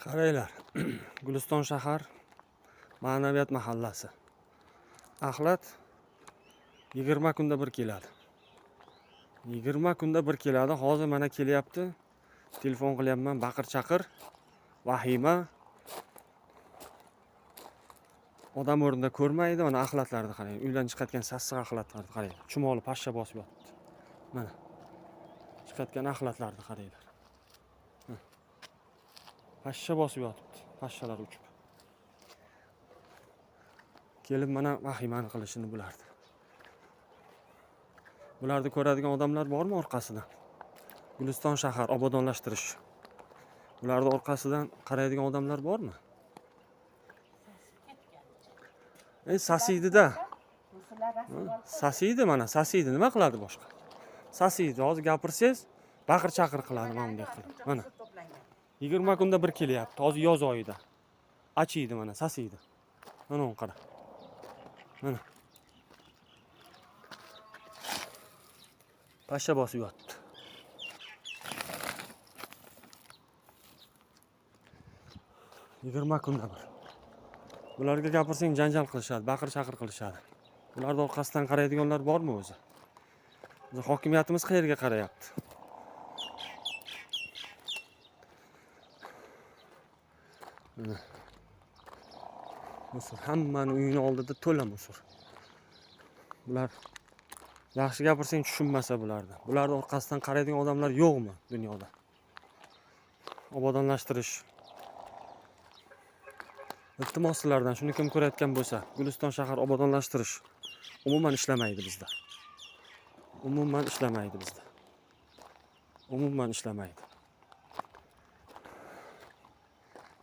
Qaranglar, Guliston shahar Ma'naviyat mahallasi. Axlat 20 kunda bir keladi. 20 kunda bir keladi. Hozir mana kelyapti. Telefon qilyapman, baqir-chaqir, vahima. Odam o'rnida ko'rmaydi. Mana axlatlarni qarang. Uydan chiqayotgan sassiq axlatlarni qarang. Chumoli pashsha bosib yotibdi. Mana. Chiqayotgan axlatlarni qaranglar. Pashsha bosib yotibdi. Pashshalar uchib. Kelib mana vahimani qilishini bulardi. Bularni ko'radigan odamlar bormi orqasidan? Guliston shahar obodonlashtirish. Bularni orqasidan qaraydigan odamlar bormi? Sasiydi-da. Sasiydi mana, sasiydi. Nima qiladi boshqa? Sasiydi. Hozir gapirsangiz, baqir-chaqir qiladi mana bunday qilib. Mana. 20 kunda bir kelyapti. Hozir yoz oyida. Achiydi mana, sasiydi. Mana uni qara. Mana. Pashsha bosib yotibdi. 20 kunda bir. Bularga gapirsang janjal qilishadi, baqir-chaqir qilishadi. Bularni orqasidan qaraydiganlar bormi o'zi? O'zi hokimiyatimiz qayerga qarayapti? Mana. Musor hammani uyini oldida to'la musor. Bular yaxshi gapirsang tushunmasa bularni. Bularni orqasidan qaraydigan odamlar yo'qmi dunyoda? Obodonlashtirish. Iltimos sizlardan, shuni kim ko'rayotgan bo'lsa, Guliston shahar obodonlashtirish umuman ishlamaydi bizda. Umuman ishlamaydi bizda. Umuman ishlamaydi.